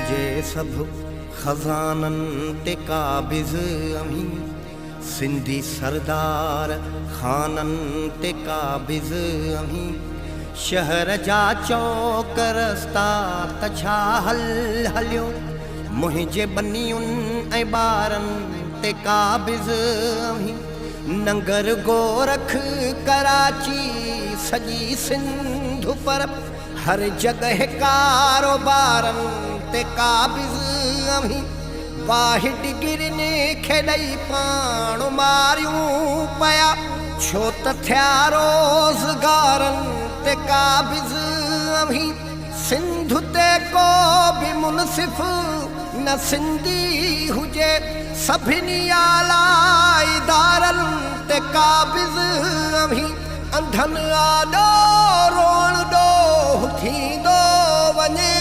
جي سڀ خزانن تي قابض اوهين، سنڌي سردار خانن تي قابض اوهين. شهر جا چوڪ رستا ته ڇا هل هليو، منهنجي ٻنين ۽ ٻارن تي قابض اوهين. ننگر گورک ڪراچي سڄي سنڌ پر هر جڳهه ڪاروبارن تي قابض اوهين. باهه ڊگرين کي ڏئي پاڻ ماريون پيا، ڇو ته ٿيا روزگارن تي قابض اوهين. سنڌ تي ڪو به منصف نه سنڌي هجي، سڀني اعليٰ ادارن تي قابض اوهين. انڌن آڏو روئڻ ڏوهه ٿيندو وڃي.